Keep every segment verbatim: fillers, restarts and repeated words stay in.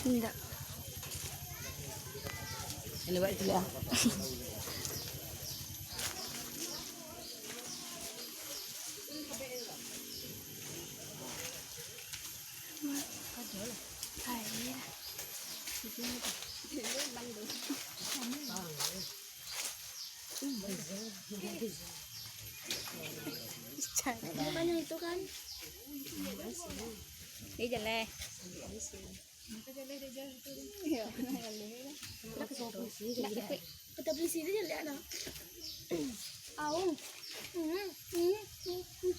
Indak. Ini buat itu ya. Air. Bukannya itu kan? Ini jelek. Iya, benar. Kita beli sini jelek, anak. Au. Hmm, hmm, hmm, hmm.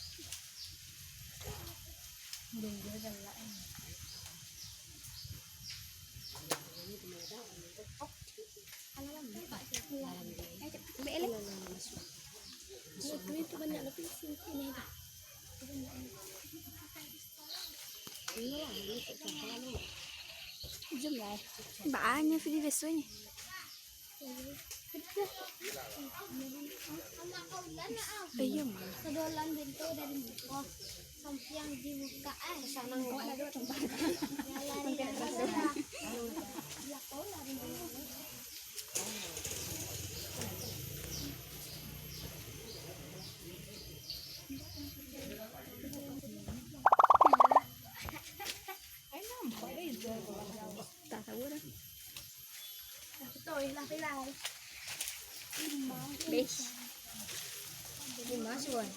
Banyak video biasanya. Iya, mah. Sadolan bento dari muko. Sampiang dibuka, eh. Sanang. Ya, lari, lari, lari. Ya, kau lari dulu. Tak tahu dah. Betul lah, Bilal. Bes. Lima suan.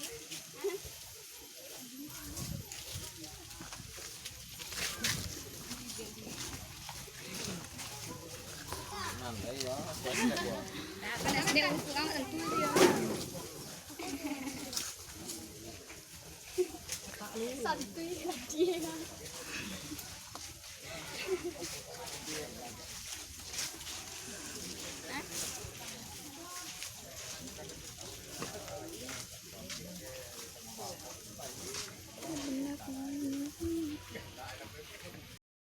Santuy lagi, kan.